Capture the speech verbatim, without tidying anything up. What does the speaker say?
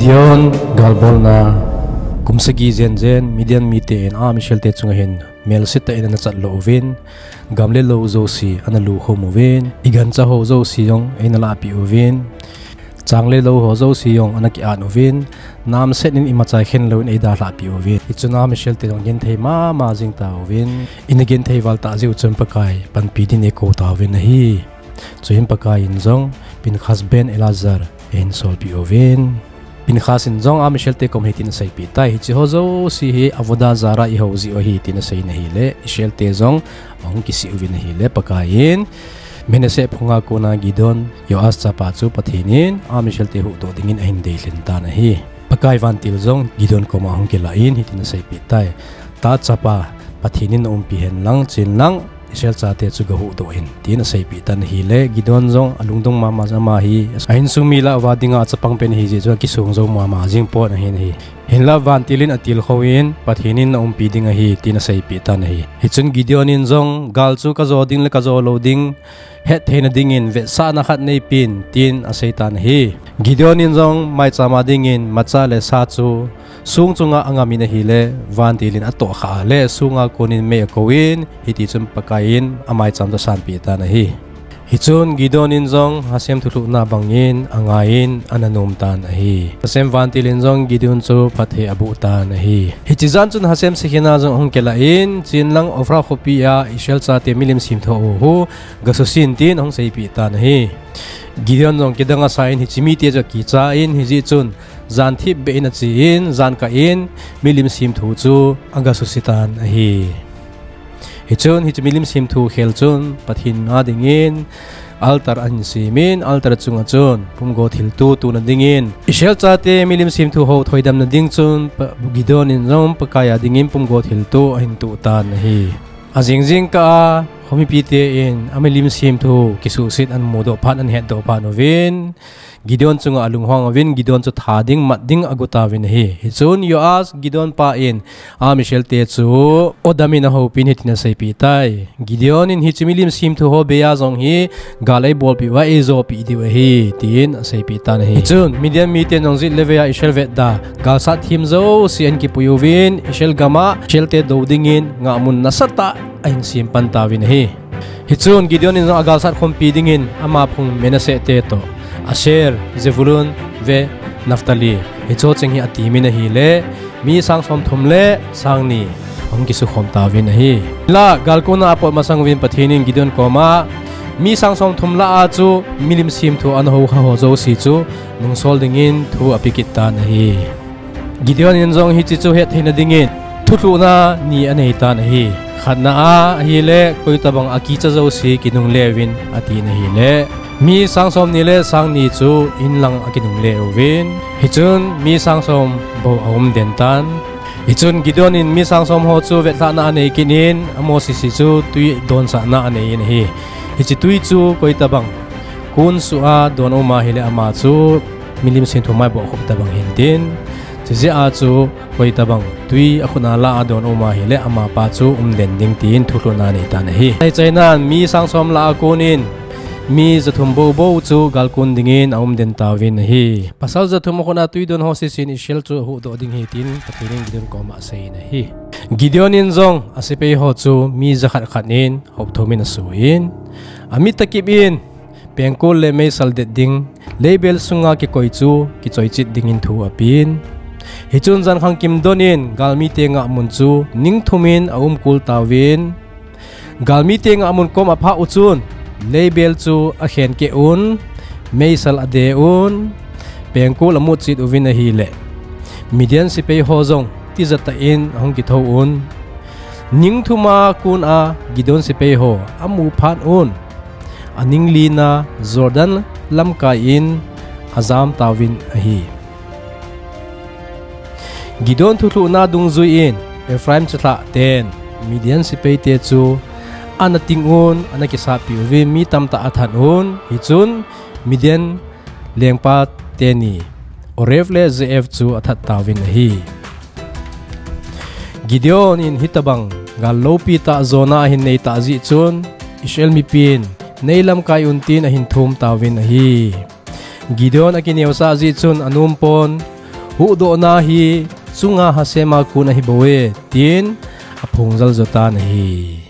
Gideon galbolna kum sagi jenjen Midian mite in a Israelte chunga hin melsetah in ana chat lou uvin, gam le lou jouse ana lukhum uvin, igancha ho jouse jong eina lahpeh uvin, chang le lou ho jouse jong ana ki-at uvin, namset in imacha khen louvin eidalhah peh uvin. Hichun a Israelte jong genthei mama jing tauvin, ina genthei val tah jeh u chun Pakai panpi din eikou tauvin ahi. Chuin Pakai in jong Pinchas ben Eleazar eihin solpeh uvin. Pinchas in jong a Israelte kom hitin aseipeh tai, hiche ho jouse hi avodah zarah ihou jeh u ahi tin asei in ahile, Israelte jong ahung kisih uvin ahile, Pakai in Manasseh phunga kona Gideon, Joash chapa chu Pathen in a Israelte huhdoh dingin ahin deilhen tan ahi. Pakai vantil jong Gideon koma ahung kilah in hitin aseipeh tai, Ta chapa, Pathen in naumpi hen lang, chen lang Israel chate chu gahuhdoh in, tin aseipeh tan ahile, Gideon jong alungdong mama jeh ama hi a insung mi lah uva dinga achapang pen ahi jeh chun akisong jou mama jing pon ahin ahi. Hinla vantil in atilkhou in, Pathen in naumpi ding ahi, tin aseipeh tan ahi. Hichun Gideon in jong, gal chu kajo ding le kajo lou ding hettheina dingin vetsahna khat neipen, tin asei tan ahi. Gideon in jong maicham a dingin macha le sa chu song chunga angam in ahile, vantil in atohkhah a le songa konin mei akouvin, hitichun Pakai in amaicham chu asanpeh tan ahi. Hichun Gideon in jong Hashem thulhuhna bangin angaiyin ana nom tan ahi. Hashem vantil in jong Gideon chu phatthei aboh tan ahi. Hiche jan chun Hashem Shekinah jong ahung kilah in, chen lang Ophrah khopi a Israel chate milim semthu ho gasusen tin ahung seipeh tan ahi. Gideon jong kidang asa in hiche mite chu akicha in, hijeh chun jan thipbeh in ache in, jan kah in milim semthu chu agasuse tan ahi. Hichun hiche milim semthu khel chun Pathen a dingin altar ahin sem in, altar chunga chun pumgo thilto tona dingin Israel chate milim semthu ho thoidamna ding chun Gideon in jong Pakai a dingin pumgo thilto ahin toh tan ahi. Ajing jingkah a khomipite in amilim semthu kisuhset ana mudoh phat, ana hetdoh phat uvin, Gideon chunga alunghang uvin, Gideon chu tha ding, mat ding ago tauvin ahi. Hichun Joash, Gideon pa in a Israelte chu odam in ahoupin hitin aseipeh tai, Gideon in hiche milim semthu ho beiya jong hi gal eibolpeh uva eijopi diu ahi, tin aseipeh tan ahi. Hichun Midian miten jong jet le veiya Israel vetda galsat them jouse ahin kipui uvin, Israel gam a Israelte dou dingin ngahmun nasatah ahin sem pan tauvin ahi. Hichun Gideon in jong agalsat khompi dingin ama phung Manasseh te toh, Asher, Zebulun ve Naphtali, hicheho cheng hi atemin ahile, mi sang somthum le sang ni ahung kisukhom tauvin ahi. Hinla gal kona apot masang uvin Pathen in Gideon koma, mi sang somthum lah a chu milim semthu ana houkha ho jouse chu nungsol dingin thu ape kit tan ahi. Gideon in jong hiche chu hettheina dingin thulhuhna ni anei tan ahi. Khatna a ahile, koitabang akicha jouse kinungle uvin atin ahile, mi sang somni le sang ni chu inlang akinungle uvin, hichun mi sang som bou aumden tan. Hichun Gideon in mi sang som ho chu vetlhahna anei kit in, a Moses chu twi donsahna anei in ahi. Hiche twi chu koitabang kon suh a don aum ahile ama chu milim semthu maiboh khop tabang hintin, chujeh a chu koitabang twi akhut a lah a don aum ahile amapa chu umden ding tin thulhuhna anei tan ahi. Achaina mi sang som lah a konin mi jathum bou bou chu gal kon dingin aumden tauvin ahi. Pasal jathum akhut a twi don ho sesen Israel chu ahuhdoh ding ahi tin Pathen in Gideon koma aseiyin ahi. Gideon in jong asepai ho chu mi jakhat khat in hopthumin asoh in, amit akip in pengkol le meisal det ding, leibel sunga kikoi chu kichoichit dingin thu apen. Hichun jankhang kim donin galmite ngahmun chu ningthumin aumkol tauvin, galmite ngahmun kom aphah u chun leibel chu akhenkeh un, meisal ade un, pengkol amutchet uvin ahile, Midian sepai ho jong tijat tah in ahung kithou un. Ningthum a kon a Gideon sepai ho amu phat un, aninglin a Jordan lamkai in ajam tauvin ahi. Gideon thulhuhna dungjui in Ephraim chalhah ten Midian sepaite chu ana ting un, ana kisatpi uvin, mi tamtah athat un. Hichun Midian lengpa teni Oreb le Zeeb chu athat tauvin ahi. Gideon in hitabang gal loupi tah jona ahin nei tah jeh chun Israel mipin nei lamkai un tin ahin thum tauvin ahi. Gideon akineosah jeh chun anompon, huhdohna hi chunga Hashem a kon ahibouve, tin aphongjal jotan ahi.